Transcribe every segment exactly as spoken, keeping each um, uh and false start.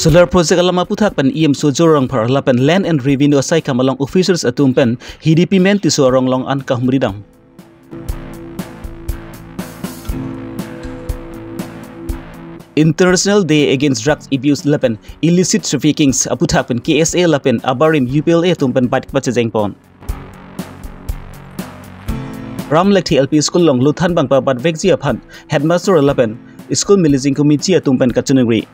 Solar project alam aputhak pen E M Surjya Rongphar lapen Land and Revenue asai kam along officers atum pen H D P men Tisso arong along an kahumri dam. International Day Against Drugs Abuse lapen Illicit Trafficking aputhak pen K S A lapen abarim U P L A atum pen batik pachejeng pon. Ram Lekthe L P School along luthan bang pabat vekji aphan headmaster lapen school managing committee atum pen kachiningri.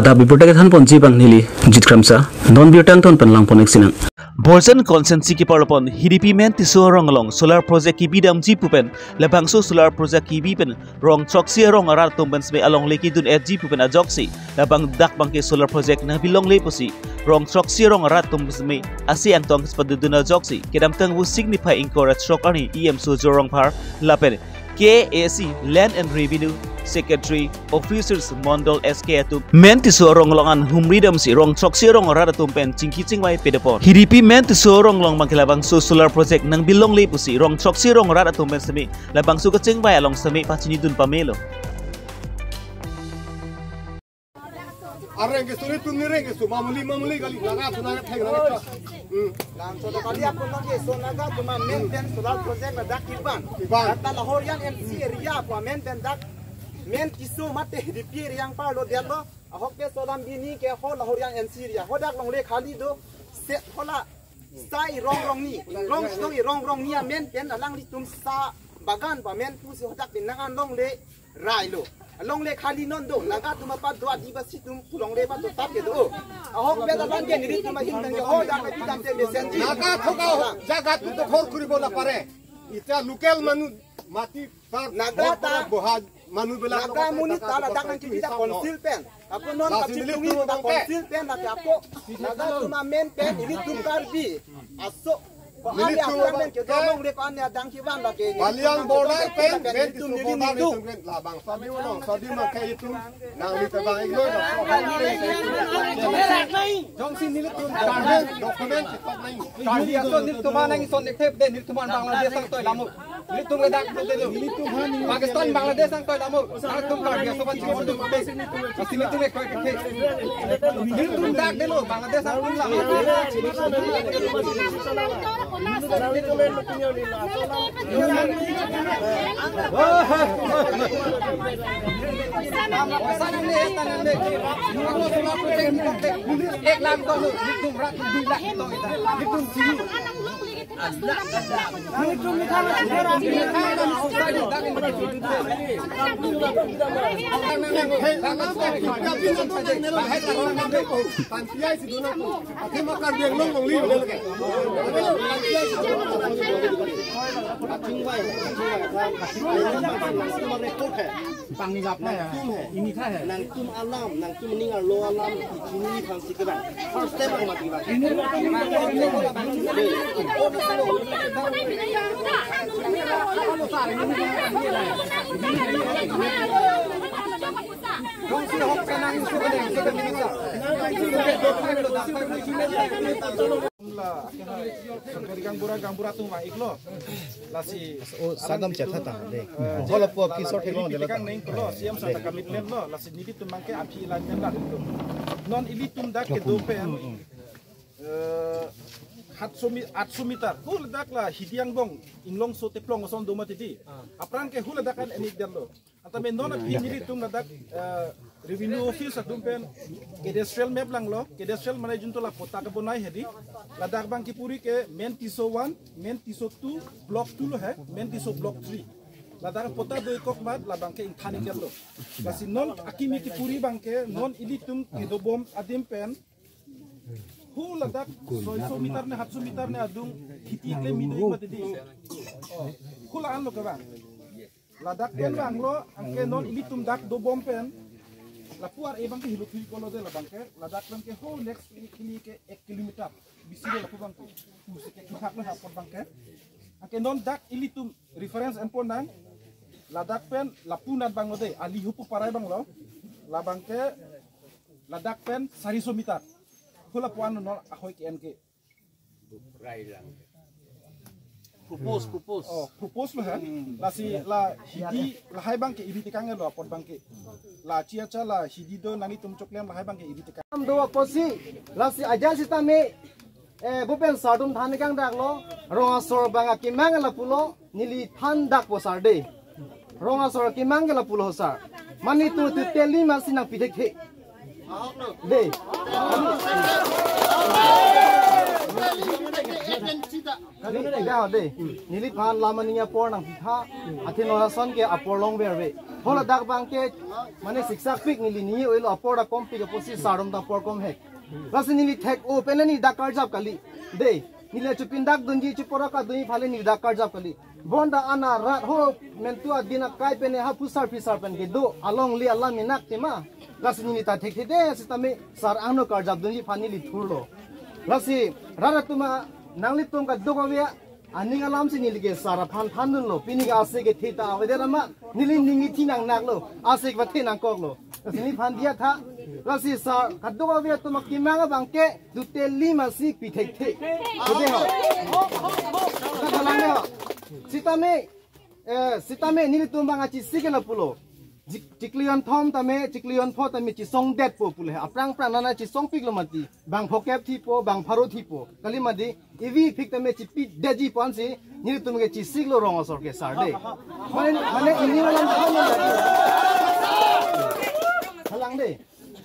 Adap birta kethan ponji abang neli Jit Kramsa, non birta angton pen lang pon-ik sinang. Borjan constituency keparlo pon H D P men Tisso arong along solar project kebi damji pu pen labangso solar project kebi pen rong throksi arong arat atum pen seme alongle kedun-etji pu pen ajoksi labang dak abangke solar project nangpi longle pusi rong throksi arong arat atum pen seme ase angtong kespadun ajoksi kedamtang vo sing niphai ingkoi ra throk arni E M Surjya Rongphar lapen K A C Land and Revenue Secretary, Officers, Mondol S K atum men Tisso arong along an humri damsi rong throksi arong arat atum pen chingki chingvai pado pon. H D P men Tisso arong along abangke labangso solar project nangpi longle pusi rong throksi arong arat atum pen seme labangso kachingvai along seme pachinidun pamelo. Areng ke suri tum ni reng ke su mamuli mamuli kali laga tu na theng na. Hmm. Laso ta kali apun lagi so laga tu ma men pen solar project ladak kevan. Kevan. Dak ta Lahorian N C area pu men pen dak men Tisso mate H D P area angparlo detlo. Ahok ke so dam bini ke ho Lahorian N C area. Ho dak longle khali do set ho la sai rong rong ni. Rong song rong rong ni amen pen alanglitum sa bagan pu men pusi ho dak pen nang an longle railo. Alongle khali non do, laga atum apat do, Adivasi atum pu longle apat do tap kedo. Ahok pen alang ke nelitum ahin pen ke ho dak api tangte mesen ji. Naga thok aho, jaga atum dokhol kuribo napare. Ita local manu mati tar Naga ta boha manu bela Naga monit ta ladak nangkebi ta council pen. Ako non lasi kapitumi nelitum ta abang ke council pen lake ako. Naga atum amen pen nelitum Karbi. Aso. Ko ane nelitum ako abang men ke ke. Domong le ko ane adang kevan lake. Baliang border pen pen nelitum nelitum nelitum pen labang sadi uno sadi ma ke itum nang nelitum abang ignore. Jongsi nelitum document document kita nai. Karbi aso nelitum nang ison ektep de nelitum Bangladesh angtoi lamur. Nelitum le dak de de. Pakistan Bangladesh angtoi lamur. Nangtum Karbi aso ban chimon dum pe. Asi nelitum ekoi pe. Nelitum dak de lo Bangladesh angtoi lamur. Ek lakh to lo, nelitum rat dui lakh to. Nelitum sini. Pangjap na ya. Ini kah ya. Nangtum alam, nangtum ning arlo alam, ichini phan si kebang. First time ang mati bang. La, akhirnya, gaonbura, gaonbura atum vang-iklo. Lasi, oh, sagam chetha ta, de. Eh, hala po, kisor thek long, de la ta. Kang neng pulo, C M sir ta commitment lo, lasi nelitum abangke aphi line pen la ilitum. Non ilitum dak kedo pen, eh, hatso mi-, atso meter. Hula dak la Hidi angbong, Inglongso Teplong ason do mati di. Aphrang ke hula dak an enik dan lo. Anta me non aphi nelitum ladak, eh, revenue office atum pen cadastral map langlo, cadastral mane junto la patta kebonai hedi, ladak abang kepuri ke men Tisso one, men Tisso two, block two lo he, men Tisso block three. Ladak patta do-ik kok mat, labang ke ingthan-ik lo. Lasi non akimi kepuri abang ke, non ilitum kedobom adim pen, hu ladak soiso meter ne, hatso meter ne adung, kheti klem mi do-ik mati di. Oh, hula an lo kebang. Ladak pen vanglo, anke non ilitum dak dobom pen. Lapu ar-e abang ke hilo thui kolo de labang ke. Ladak pen ke ho next kili, kili ke ek kilometer. Bisi de lapu abang ke. Pusi ke kithak lo apot abang ke. Anke non dak ilitum reference en pon nang. Ladak pen lapu nat abang lo de. Ali Hupu Parai abang lo. Labang ke ladak pen sariso meter. Hula pu an non ahoi ke-en ke. Propose, propose. Oh, propose lo ha. Lasi la hidi lahai abangke iri tekang lo apot abangke. La chia cha la hidi do nangtum choklem lahai abangke iri tekang. Am do apotsi lasi ajat sitame, eh, bhupen sar atum than kangdaklo, rong asor abang akemang lapulo, neli thandakpo sar de. Rong asor akemang ke lapulo sar. Mane tu tu teli masi nangpi thekthe. De. Ya, de. Neliphan lam aning apor nangpitha. Athe non ason ke apor longverve. Hala dak abangke mane siksak pik neli ni oilo apor ta kom pik apotsi sar atum ta apor kom hek. Lasi neli thek-o pen le neli dak karjap kali. De. Neli chupin dak dunji chupora ka dunji aphan le neli dak karjap kali. Bonta ana rat ho mentu adin akai pen ha phusar phisar pen kedo alongle alam enak tema. Lasi neli ta thekthe de sitame sar angno karjap dunji aphan neli thurlo. Lasi rat atum a nanglitum kadokave aning alamsi neli ke sar aphan thandunlo. Pini ke ase kethe ta avedet amat neli ning ithi nangnaklo. Ase ke pathe nangkoklo. Lasi neliphan diya tha. Lasi sar kadokave atum akemang abangke tu teli masi pi thekthe. Kode ho. Kalang ho. Sitame, eh, sitame nelitum abang achisi ke lapulo. Chik-, chiklion thom tame, chiklion pho tame chisongdetpo pule. Aphrang aphrang nana chisongpiklo mati. Bang phokep thipo, bang pharo thipo. Kali mati, ivi phik tame chipidetji ponsi, nelitum ke chisiklo rong asor ke sar de. Mane, mane ini malam kalang de.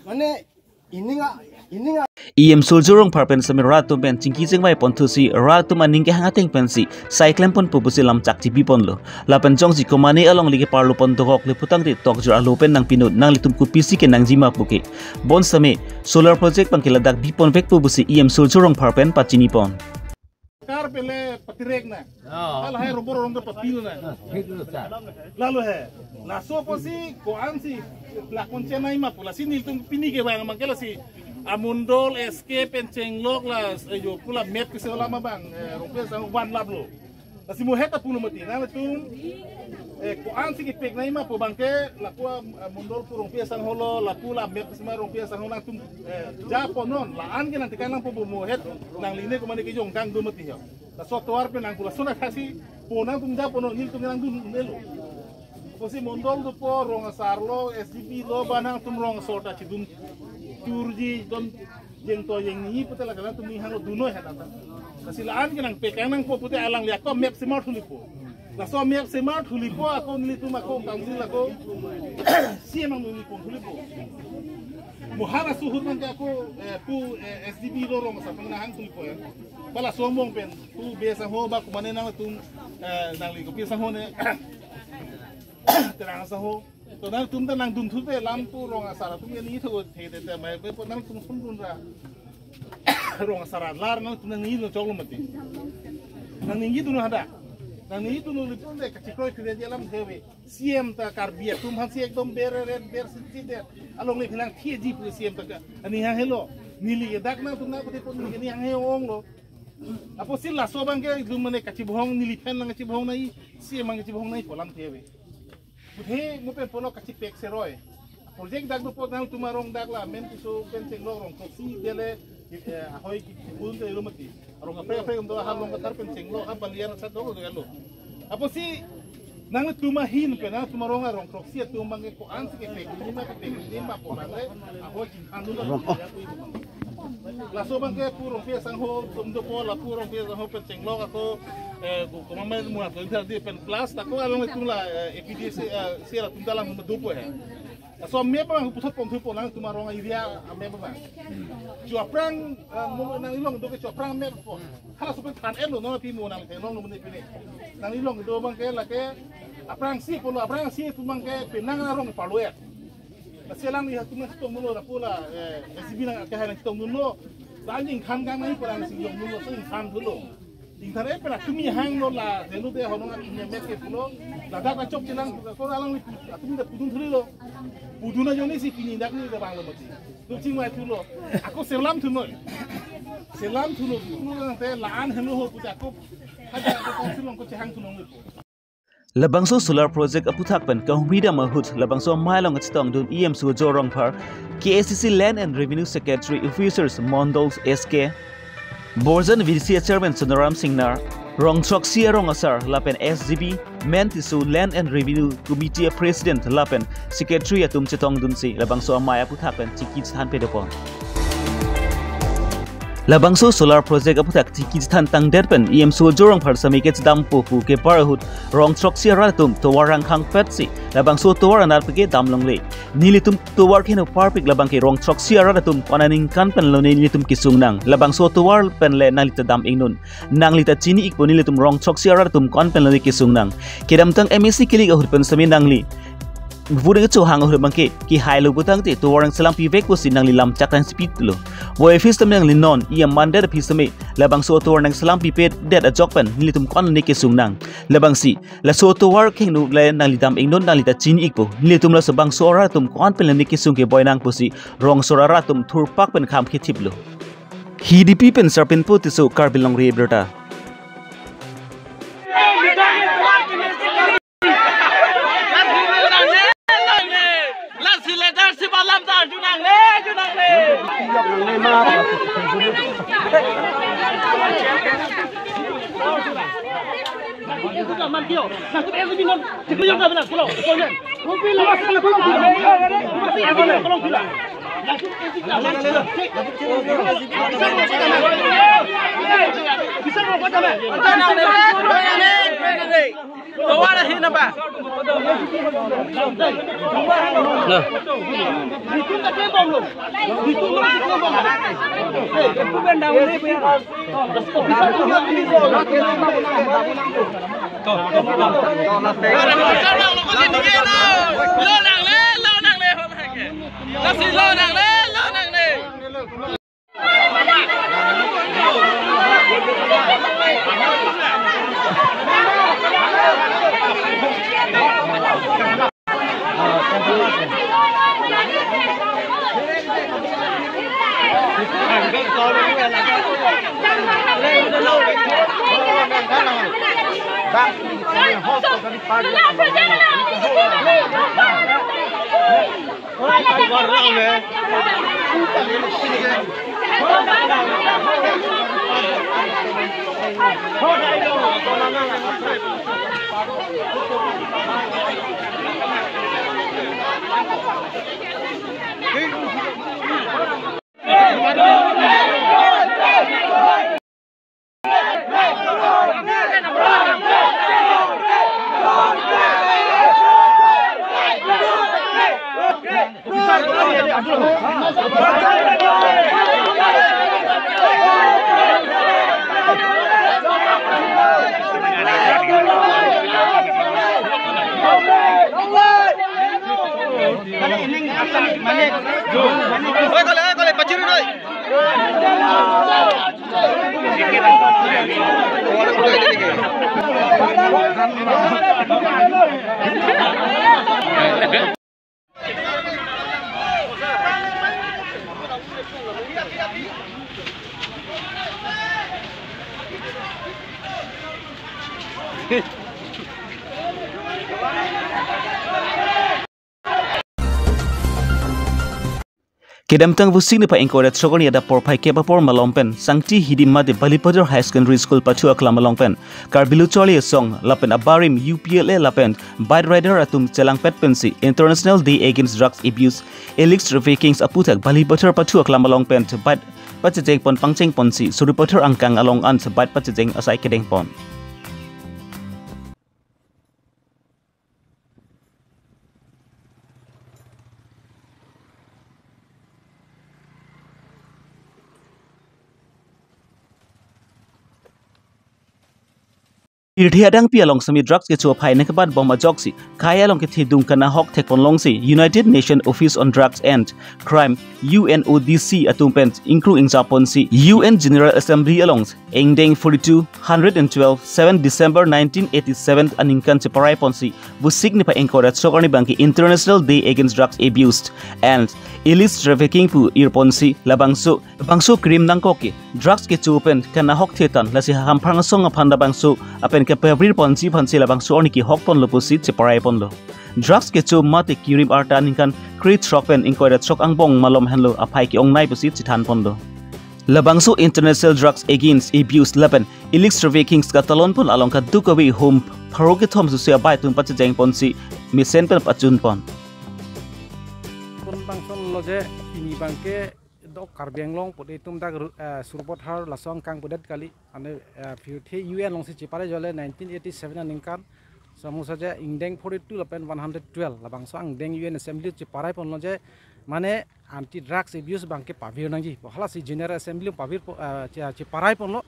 Mane, ini nga, ini nga. E M Surjya Rongphar pen sitame rat atum pen chingki chingvai ponthusi rat atum aning kehang ateng pensi sai klem ponpo pusi lamchak chipi ponlo. Lapen jongsi komane alongle keparlo pon dokok le putangte tokjor alo pen nangpinon nanglitum kopisi kenangji ma puke. Bonsitame solar project abangke ladak bi ponvekpo pusi E M Surjya Rongphar pen pachini pon. Kar pele patirek na. Oh. Hal hai robor rong ke papil na. Ah, thik lo sar. Lalu he. Laso apotsi ko-ansi lakon chenai ma pu lasi nelitum pini ke bang mangke lasi amondol S K pen chenglok la, eh, jo pula map ke seola ma bang, eh, rupiah sang wan lap lo. Lasi mo heta pulo mati. Nangtum, eh, ko-ansi kepeknai ma pu abangke lapu, eh, mondol pu rupiah sang holo, lapu la map sima rupiah sang holo nangtum, eh, ja ponon, la-an ke nangtekang nangpo mo het, nanglining komane kejong kang do mati ho. Laso tovar pen nangpu laso na khasi po nangtum ja ponon nelitum nangdun un-elo. Apotsi mondol dopo, rong asar lo, S D P lo, ba nangtum rong asor ta chidun turji don jengto jengni pute la nangtum ning hanglo dunnoi heta ta. Lasi la-an ke nangpekang nangpo pute alangli ako map semar thulipo. Laso map semar thulipo ako nelitum ako council ako C M ang nelitum thulipo. Mo hana suhut nangke ako, eh, pu, eh, S D P lo rong asar nang hang thulipo ya. Ba laso angbong pen pu be sang ho ba komane nangtum, eh, nangli kopi sang ho ne. Terang sang ho. To nangtum ta nangdun thu te lam pu rong asar atum ke ni tho the te te mai pe po nangtum phun dun ra. Rong asar lar nangtum nangni dun choklo mati. Nangni dun hadak. Nangni dun lipun te kachikroi kre dia lam thewe. C M ta Karbi atum aphansi ekdom ber red ber sitsi de. Alongle phelang thieji pu C M ta ka. Aning hang helo. Neli ke dak nangtum nangpathe pon neli ke ning hang he-onglo. Apotsi laso abangke dun mane kachibhong neli pen nangchibhong nai, C M nangchibhong nai pu alam thewe. Puthe mo pen pulo kachipek seroi. Project dak dopo nangtum arong dak la men piso pen chenglok rong throksi dele, eh, ahoi kibun te lo mati. Rong kaprek kaprek do ha Long Kathar pen chenglok ha Balian sa do lo. Apotsi nangtum ahin pen nangtum arong arong throksi atum abangke ko-ansi kepekji ma kepekji ma pu nangle ahoi kinghan dun. Laso abangke pu Rongpi asangho atum dopo, la pu Rongpi asangho pen chenglok ako, eh, ko, ko mama mu ato inter di pen plus tako along itum la, eh, A P D C, eh, C latum dalam dopo he. Laso map abang puthot pon thupo nangtum arong area map abang. Cho aphrang, eh, mo nang ilong do ke cho aphrang map po. Halaso pen than-etlo non api mo nang theklong lo mene pine. Nang ilong do abangke lake aphrangsi pulo, aphrangsi atum abangke penang arong parlo ya. Lasi alangli atum nangchetongdunlo lapu la, eh, S D P nang akehai nangchetongdunlo. La anjing khan kang nang ipura nangchetongdunlo, so ingkhan thulo. Ingkhan e pura tumi hanglo la, delu de honong atum ya met ke thulo. Ladak achok chelang, ko alangli pu-, atum de pudun thulilo. Pudun ajoinesi pini dak ni de banglo mati. Tu chingvai thulo. Ako selam thunoi. Selam thulo, thulo nangte la-an helo ho pute ako. Hadak ako council along ko chehang thunong po. Labangso solar project aputhak pen kahumri dam ahut labangso amei along kachetongdun E M Surjya Rongphar, K A C C Land and Revenue Secretary, Officers, Mondals, S K, Borjan V D C Chairman Sonaram Singnar, Rong throksi arong asar lapen S G B Men Tisso Land and Revenue Committee a President lapen Secretary atum chetongdunsi labangso amei aphuthak pen chingki chethan pedopon. Labangso solar project aphuthak chingki chethan tangdet pen E M Surjya Rongphar sami kechedampo pu kebar ahut rong throksi arat atum tovar rangkhang petsi labangso tovar anat peke damlongle. Nelitum tovar keheno parpik labang ke rong throksi arat atum ko-an aningkan pen lone nelitum kesung nang. Labangso tovar pen le nangli ta dam ingnon, nangli ta chini ikpo, nelitum rong throksi arat atum ko-an pen lone kesung nang. Kedamtang M A C kilik ahut pen sami nangli vote kechohang ahut abang ke kehai lo putangte tovar nangselangpi vek pusi nangli lam chak nangsepi lo. Voiphis tame nangli non E M mandet aphi sami labangso tovar nangselangpi pedet ajok pen nelitum ko-an lone kesung nang. Labangsi laso tovar keheno le nangli dam ingnon, nangli ta chini ikpo, nelitum laso bangso arat atum ko-an pen lone kesung keboi nang pusi rong asar arat atum thurpak pen kham kethip lo. Hidipi pen Sarpinpo Tisso, Karbi Longri Abirta. Kedamtang Vosik niphai ingkoi ra throk arni adap porphai kep apor malom pen Sangti Hidim mate Balipathar High Secondary School pathu aklam along pen Karbi Lo Charli Asong lapen abarim U P L A lapen bike rider atum chelangpet pensi International Day Against Drugs Abuse, Illicit Trafficking aphuthak Balipathar pathu aklam along pen bike pachecheng pon pangcheng ponsi Suripathar angkang along an bike pachecheng asai kedeng pon. Pirthe adangpi along sami drugs kecho aphai nangkebat bom ajoksi khei along kethedung kanahok thekpon longsi United Nations Office on Drugs and Crime, U N O D C atum pen ingkrung ingja ponsi U N General Assembly along angdeng forty-two, hundred and twelve, seven December nineteen eighty-seven aningkan cheparai ponsi Vosik niphai ingkoi ra throk arni abangke International Day Against Drugs Abuse and Illicit Trafficking pu ir ponsi labangso, labangso krim nangkok ke drugs kecho pen kanahok thetan lasi hamphang asong aphan labangso apen kepavir ponsi aphansi labangso arni kehok ponlo pusi cheparai ponlo. Drugs kecho mate kirim arta aningkan krethrok pen ingkoi ra throk angbong malom henlo aphai ke-ongnei pusi chethan ponlo. Labangso International Drugs Against Abuse lapen Illegal Trafficking katalon pon along kadokave hum pharo kethom susi abai atum pachejeng ponsi mesen pen pachun pon. Pon bangson loje pini abangke do Karbi Anglong pute itum dak ru-, eh, Sarupathar laso angkang pudet kali ane, eh, pirthe U N alongsi cheparai jole nineteen eighty-seven aningkan. Samu saja ingdeng forty-two lapen one hundred twelve labangso angdeng U N Assembly cheparai ponlo je mane anti drugs abuse abangke pavir nangji. Halasi General Assembly pavir po-, eh, che-, cheparai ponlo.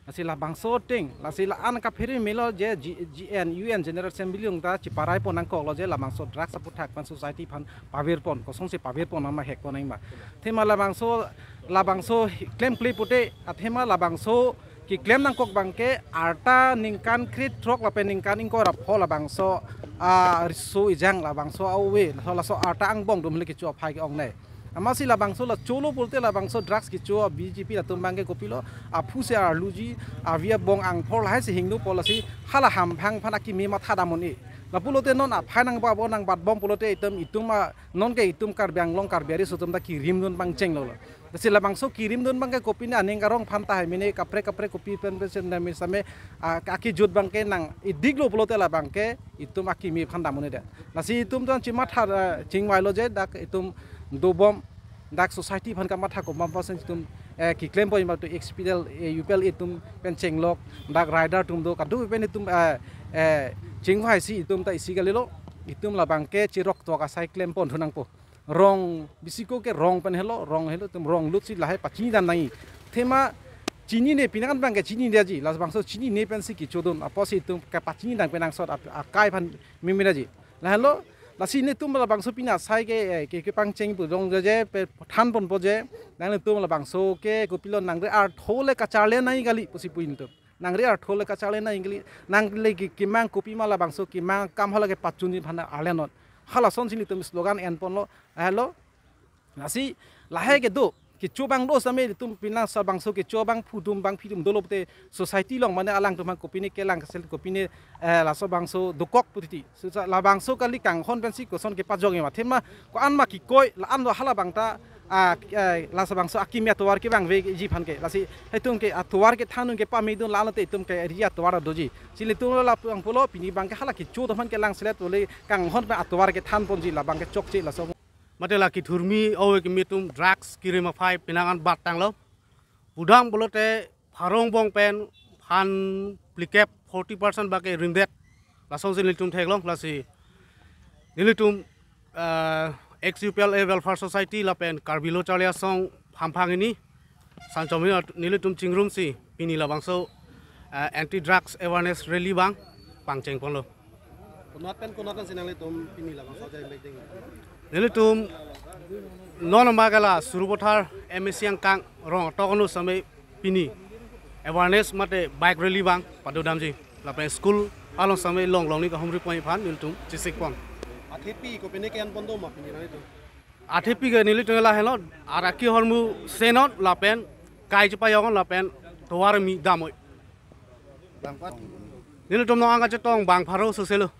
Lasi labangso ateng, lasi la-an kaphere melo je G-, G N, U N General Assembly along ta cheparai pon nangkoklo je labangso drugs aphuthak pen society aphan pavir pon, kosonsi pavir pon nama hek pon nangma. Athema labangso, labangso klemkle pute, athema labangso keklem nangkok abangke arta ningkan krethrok lapen ningkan ingkoi ra pho labangso, ah, riso ejang labangso ave, laso, laso arta angbong atum le kecho aphai ke-ongnei. Amatsi labangso la cholo pulote labangso drugs kecho B J P atum abangke kopilo, aphu si arluji, avi abong angphor lahai si hingno po lasi hala hamphang aphan akimi matha dam un-e. Lapulote non aphai nang ba bo nang bat bom pulote itum, itum a, nonke itum Karbi Anglong Karbi ari aso atum ta kirim dun pangchenglo. Lasi labangso kirim dun abangke kopine aning arong aphan tahai mene kaprek kaprek kopi pen pen sen dam same, ah, akejut abangke nang idiklo pulote labangke itum akimi aphan dam un-e det. Lasi itum ton chematha, ah, chingvailo je dak itum dobom dak society aphan kamatha komat pasen itum, eh, keklem pon ma tu X P L, eh, U P L itum pen chenglok dak rider atum do kadu pen itum, eh, eh, chingvai si itum ta isi kalilo itum labangke cherok tok asai klem pon thu nangpo. Rong bisiko ke rong pen helo, rong helo itum rong lut si lahai pachini dam nangji. Athema chinine pinangan abangke chinine ji, labangso chinine pensi kechodun, apotsi itum kapachini dam pen angsot ap-, akai aphan mimina ji. Lahelo, lasi netum labangso pini asai ke, eh, ke, kepangcheng pu dong je, je, pe, than ponpo je, nanglitum labangso ke kopilo nangri artho le kacharli nangji kali pusi pu itum. Nangri artho le kacharli nangji kali, nangli ke, kemang kopima labangso kemang akam hala kepachunji aphan arli non. Halason si netum slogan en ponlo, helo, lasi lahai kedo, kecho abang do same itum pinang sa bangso kecho abang phudum abang phidum dolo pute society along mane alangtum aphan kopine kelang kasel kopine, eh, laso bangso dokok putiti. Susa labangso kali kanghon pensi koson kepajok ema. Athema ko-an ma kikoi la-an do hala abang ta, ah, eh, laso bangso akimi atovar kevangveji aphan ke. Lasi itum ke atovar kethan un kepamidun la-an te itum ke ri atovar doji. Si netum la pang pulo pini abangke hala kecho atum aphan kelang selet pule kanghon pen atovar kethan ponji labangke chokche laso. Mate la kethurmi ove kimi atum drugs kirim aphai pinangan bat tanglo. Pudam pulote pharo angbong pen phan phlikep forty percent abangke rimdet. Lasonsi nelitum theklong lasi nelitum, eh, ex U P L A Welfare Society lapen Karbi Lo Charli Asong hamphang hini sanchom hini nelitum chingrumsi pini labangso, eh, anti drugs awareness rally abang pangcheng ponlo. Konat pen konat si nanglitum pini labangso ajai meeting? Nelitum non ma kala Sarupathar M A C angkang rong tokno same pini awareness mate bike rally abang pado damji. Lapen school along same longlong ni kahumri pon aphan nelitum chesik pon. Athepi kopine ke-en pon do ma pini nanglitum? Athepi ke nelitum lahelo, araki ahormu senot lapen kai chepajok lapen tovar kimi damoi. Bang pat? Nelitum non angka chetong bang pharo soselo.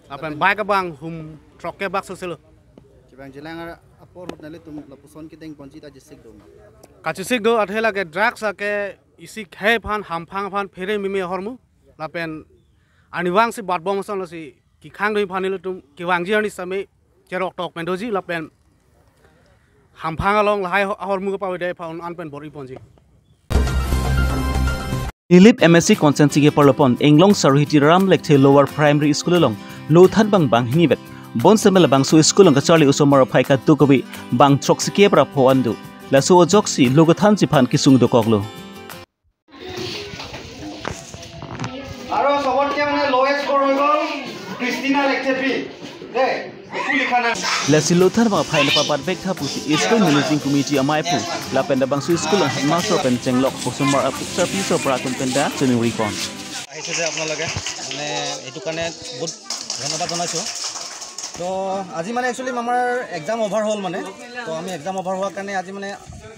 Lapen bike abang hum throk ke bak soselo. Chevangjilang apor ahut nanglitum lapuson kedeng ponji ta chesik do ma? Kachesik do, athe lake drugs ake isi khei aphan hamphang aphan phere meme ahormu. Lapen arnivang si bat bom ason lasi kekhang do aphan nelitum kevangji arni same cherok tok pen doji lapen hamphang along lahai ahormu kepavede aphan an pen bor-i ponji. Nilip M A C constituency ke parlopon Inglong Saruhiti Ram Lekthe Lower Primary School along lothan abang bang hini vet. Bonseme labangso school along kacharli osomar aphai kadokave bang throksi kep ra pho an do. Laso ajoksi lo kethanji aphan kesung dokoklo. Aro sobotke mane lowest score hoi gol Christina Lekthepi. De, eku likha nang. Lasi lothan abang aphai nangpabat vek tha pusi school managing committee amei aphu lapen labangso school along headmaster pen chenglok osomar aphu sarpi sopra atum pen da choningri pon. আহিছে যে আপোনালোকে, মানে, এইটো কাৰণে বহুত ধন্যবাদ জনাইছোঁ। তো আজি মানে একচুৱেলি আমাৰ এক্সাম অভাৰ হ'ল মানে, তো আমি এক্সাম অভাৰ হোৱাৰ কাৰণে আজি মানে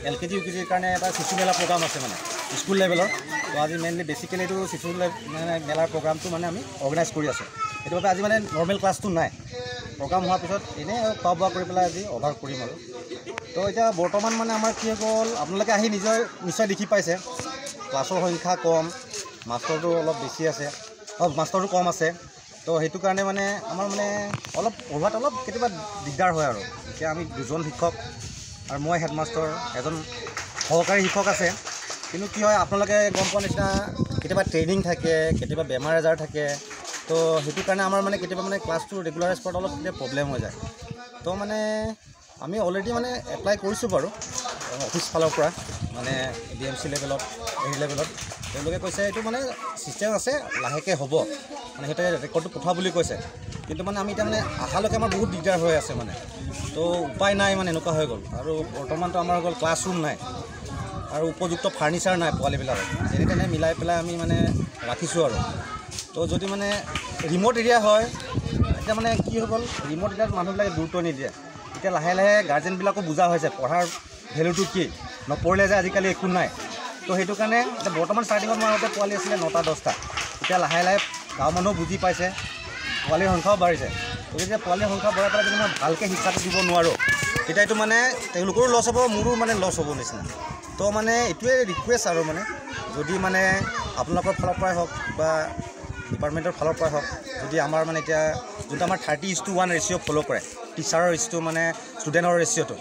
এল কে জি, ইউ কে জিৰ কাৰণে এটা শিশু মেলা প্ৰগ্ৰাম আছে মানে স্কুল লেভেলৰ। তো আজি মেইনলি বেচিকেলি এইটো শিশু লে-, মানে মেলাৰ প্ৰগ্ৰামটো মানে আমি অৰ্গেনাইজ কৰি আছোঁ। সেইটো বাবে আজি মানে নৰ্মেল ক্লাছটো নাই। প্ৰগ্ৰাম হোৱাৰ পিছত এনেই আৰু খোৱা বোৱা কৰি পেলাই আজি অভাৰ কৰিম আৰু। তো এতিয়া বৰ্তমান মানে আমাৰ কি হৈ গ'ল, আপোনালোকে আহি নিজে নিশ্চয় দেখি পাইছে, ক্লাছৰ সংখ্যা কম, মাষ্টৰটো অলপ বেছি আছে, অলপ মাষ্টৰটো কম আছে। তো সেইটো কাৰণে মানে আমাৰ মানে অলপ পঢ়োৱাত অলপ কেতিয়াবা দিগদাৰ হয় আৰু। এতিয়া আমি দুজন শিক্ষক আৰু মই হেডমাষ্টৰ, এজন সহকাৰী শিক্ষক আছে। কিন্তু কি হয়, আপোনালোকে গম পোৱা নিচিনা কেতিয়াবা ট্ৰেইনিং থাকে, কেতিয়াবা বেমাৰ আজাৰ থাকে। তো সেইটো কাৰণে আমাৰ মানে কেতিয়াবা মানে ক্লাছটো ৰেগুলাৰাইজ কৰাত অলপ কেতিয়াবা প্ৰব্লেম হৈ যায়। তো মানে আমি অলৰেডি মানে এপ্লাই কৰিছোঁ বাৰু অফিচ ফালৰ পৰা, মানে ডি এম চি লেভেলত, হেৰি লেভেলত। তেওঁলোকে কৈছে এইটো মানে ছিষ্টেম আছে, লাহেকৈ হ'ব, মানে সিহঁতে ৰেকৰ্ডটো পঠোৱা বুলি কৈছে। কিন্তু মানে আমি এতিয়া মানে অহালৈকে আমাৰ বহুত দিগদাৰ হৈ আছে মানে। তো উপায় নাই মানে, এনেকুৱা হৈ গ'ল। আৰু বৰ্তমানতো আমাৰ হৈ গ'ল ক্লাছৰুম নাই আৰু উপযুক্ত ফাৰ্ণিচাৰ নাই পোৱালিবিলাকক। যেনে তেনে মিলাই পেলাই আমি মানে ৰাখিছোঁ আৰু। তো যদি মানে ৰিমট এৰিয়া হয়, এতিয়া মানে কি হৈ গ'ল, ৰিমট এৰিয়াত মানুহবিলাকে গুৰুত্ব নিদিয়ে। এতিয়া লাহে লাহে গাৰ্জেনবিলাকো বুজা হৈছে পঢ়াৰ ভেলুটো কি, নপঢ়িলে যে আজিকালি একো নাই। তো সেইটো কাৰণে এতিয়া বৰ্তমান ষ্টাৰ্টিঙত মাৰোঁতে পোৱালি আছিলে নটা দহটা, এতিয়া লাহে লাহে গাঁৱৰ মানুহেও বুজি পাইছে, পোৱালিৰ সংখ্যাও বাঢ়িছে। গতিকে পোৱালিৰ সংখ্যা বঢ়াই পেলাই যদি মই ভালকৈ শিক্ষাটো দিব নোৱাৰোঁ, তেতিয়া এইটো মানে তেওঁলোকৰো লছ হ'ব, মোৰো মানে লছ হ'ব নিচিনা। তো মানে এইটোৱে ৰিকুৱেষ্ট আৰু মানে, যদি মানে আপোনালোকৰ ফালৰ পৰাই হওক বা ডিপাৰ্টমেণ্টৰ ফালৰ পৰাই হওক, যদি আমাৰ মানে এতিয়া যোনটো আমাৰ thirty is to one ratio' follow' কৰে, টিচাৰৰ ৰেচিঅ'টো মানে ষ্টুডেণ্টৰ ৰেচিঅ'টো,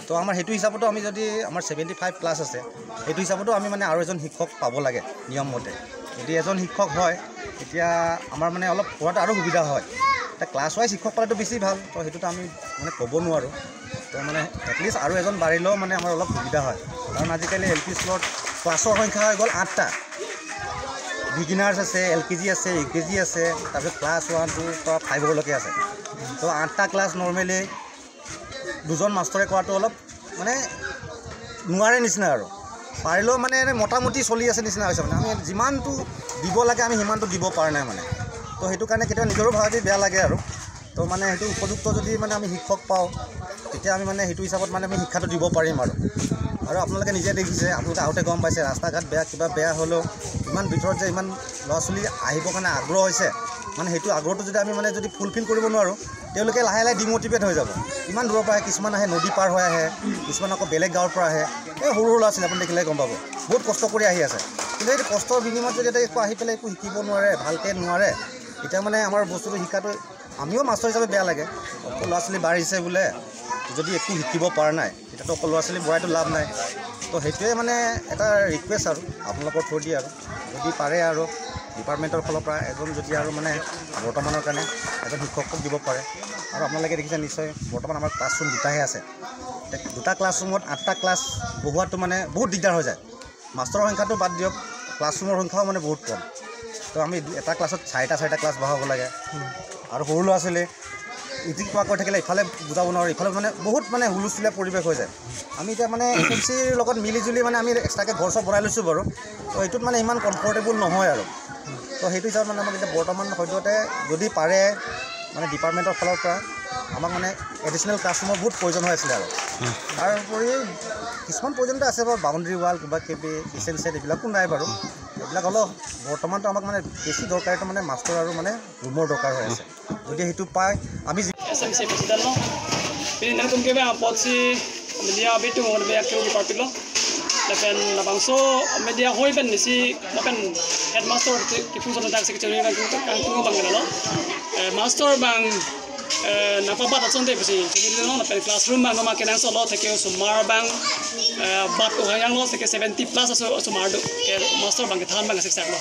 তো আমাৰ সেইটো হিচাপতো আমি যদি, আমাৰ ছেভেণ্টি ফাইভ প্লাছ আছে, সেইটো হিচাপতো আমি মানে আৰু এজন শিক্ষক পাব লাগে নিয়ম মতে। যদি এজন শিক্ষক হয়, তেতিয়া আমাৰ মানে অলপ পঢ়াত আৰু সুবিধা হয়। এতিয়া ক্লাছ ৱাইজ শিক্ষক পালেতো বেছি ভাল, তো সেইটোতো আমি মানে ক'ব নোৱাৰোঁ। তো মানে এটলিষ্ট আৰু এজন বাঢ়িলেও মানে আমাৰ অলপ সুবিধা হয়। কাৰণ আজিকালি এল পি স্কুলত ক্লাছৰ সংখ্যা হৈ গ'ল আঠটা, বিগিনাৰ্ছ আছে, এল কে জি আছে, ইউ কে জি আছে, তাৰপিছত ক্লাছ ওৱান টুৰ পৰা ফাইভলৈকে আছে। তো আঠটা ক্লাছ নৰ্মেলি দুজন মাষ্টৰে কৰাটো অলপ মানে নোৱাৰে নিচিনা আৰু। পাৰিলেও মানে এনে মোটামুটি চলি আছে নিচিনা হৈছে মানে। আমি যিমানটো দিব লাগে আমি সিমানটো দিব পৰা নাই মানে। তো সেইটো কাৰণে কেতিয়াবা নিজৰো ভাবি বেয়া লাগে আৰু। তো মানে সেইটো উপযুক্ত যদি মানে আমি শিক্ষক পাওঁ, তেতিয়া আমি মানে সেইটো হিচাপত মানে আমি শিক্ষাটো দিব পাৰিম আৰু। আৰু আপোনালোকে নিজে দেখিছে, আপোনালোকে আহোঁতে গম পাইছে, ৰাস্তা ঘাট বেয়া, কিবা বেয়া হ'লেও ইমান ভিতৰত যে ইমান ল'ৰা ছোৱালী আহিবৰ কাৰণে আগ্ৰহ হৈছে, মানে সেইটো আগ্ৰহটো যদি আমি মানে যদি ফুলফিল কৰিব নোৱাৰোঁ, তেওঁলোকে লাহে লাহে ডিমটিভেট হৈ যাব। ইমান দূৰৰ পৰা আহে, কিছুমান আহে নদী পাৰ হৈ আহে, কিছুমান আকৌ বেলেগ গাঁৱৰ পৰা আহে। এই সৰু সৰু ল'ৰা ছোৱালী আপুনি দেখিলে গম পাব, বহুত কষ্ট কৰি আহি আছে। কিন্তু এই কষ্টৰ বিনিময়ত যদি এটা একো আহি পেলাই একো শিকিব নোৱাৰে, ভালকৈ নোৱাৰে, তেতিয়া মানে আমাৰ বস্তুটো শিকাটো আমিও মাষ্টৰ হিচাপে বেয়া লাগে। অকল ল'ৰা ছোৱালী বাঢ়িছে বোলে, যদি একো শিকিব পৰা নাই, তেতিয়াতো অকল ল'ৰা ছোৱালী বঢ়াইতো লাভ নাই। তো সেইটোৱে মানে এটা ৰিকুৱেষ্ট আৰু আপোনালোকৰ থ্ৰুদি আৰু, যদি পাৰে আৰু ডিপাৰ্টমেণ্টৰ ফালৰ পৰা এজন যদি আৰু মানে বৰ্তমানৰ কাৰণে এজন শিক্ষকক দিব পাৰে। আৰু আপোনালোকে দেখিছে নিশ্চয়, বৰ্তমান আমাৰ ক্লাছৰুম দুটাহে আছে। তে দুটা ক্লাছৰুমত আঠটা ক্লাছ পঢ়োৱাটো মানে বহুত দিগদাৰ হৈ যায়। মাষ্টৰৰ সংখ্যাটো বাদ দিয়ক, ক্লাছৰুমৰ সংখ্যাও মানে বহুত কম। তো আমি দু- এটা ক্লাছত চাৰিটা চাৰিটা ক্লাছ বহাব লাগে। আৰু সৰু ল'ৰা ছোৱালী ইটো কোৱা কৈ থাকিলে ইফালে বুজাব নোৱাৰোঁ, ইফালে মানে বহুত মানে হুলস্থুলীয়া পৰিৱেশ হৈ যায়। আমি এতিয়া মানে এছ এম চিৰ লগত মিলি জুলি মানে আমি এক্সট্ৰাকৈ ঘৰ চব বনাই লৈছোঁ বাৰু। তো এইটোত মানে ইমান কমফৰ্টেবল নহয় আৰু। তো সেইটো হিচাপত মানে আমাক এতিয়া বৰ্তমান সদ্যহতে যদি পাৰে মানে ডিপাৰ্টমেণ্টৰ ফালৰ পৰা আমাক মানে এডিশ্যনেল ক্লাছৰুমৰ বহুত প্ৰয়োজন হৈ আছিলে আৰু। তাৰ উপৰি কিছুমান প্ৰয়োজন এটা আছে বাৰু, বাউণ্ডেৰী ৱাল, কিবা কিবি, কিচেন ছেট এইবিলাকো নাই বাৰু। এইবিলাক অলপ বৰ্তমানতো আমাক মানে বেছি দৰকাৰীটো মানে মাষ্টৰ আৰু মানে ৰুমৰ দৰকাৰ হৈ আছে। যদি সেইটো পায়, আমি যি- S M C president lo. Pini nangtum ke ba apot si media abitung on be akeu department lo. Lapen labangso media hoi pen isi lapen headmaster kipu son dak secretary nangtum kangtung bang lo. Eh, master bang, eh, nangpabat asonte pusi. Jadi lo lapen classroom bang nama kenangsot lo, theke osomar bang, eh, bat ohayang lo, theke seventy plus aso osomar do. Ke master bang kethan bang siksak lo.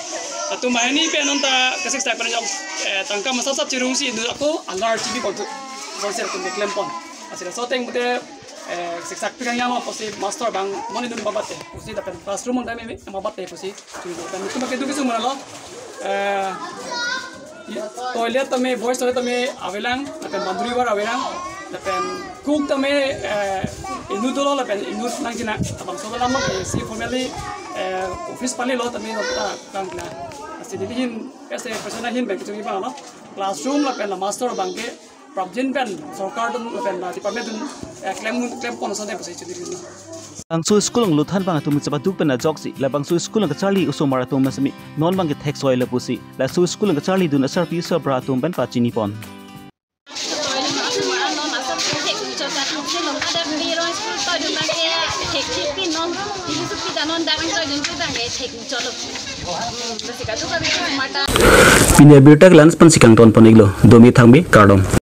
Atum banghini pen nonta kesiksak pen jok, eh, tangka masap sap chirung si inut ako alar chibi pontu. Sonsel kun klem pon. Asira so teng mute, eh, siksak pi kanyang lo pusi master bang moni dun babat te. Pusi lapen classroom on tame babat te pusi. Chirung pen itum ke duki sumana lo. Eh, toilet tame, boys toilet tame avelang, lapen boundary wall avelang, lapen cook tame, eh, inut dolo lapen inut nangkina, labangso alam ke si formally, eh, office pali lo tame lo ta kangkina. Asi didi hin, as a person ahin bang kechung iba lo. Classroom lapen la master bang ke prapjin pen sorkar atum lapen la department atum, eh, klem klem pon asonte pusi chirung lo. Labangso school along luthan bang atum chepaduk pen ajoksi, labangso school along kacharli osomar atum asami non bang kethek soi le pusi, laso school along kacharlidun asarpi asarbura atum pen pachini pon. Chota thukse long ada pini rong school to dun bang ke thek thek pin non. Ini su pita non darang to dun tu bang ke thek cholo. Hmm, basi katu kami tu mata. Pini abirta ke la-an pensi kangton pon-iklo, domi thangbi kardom.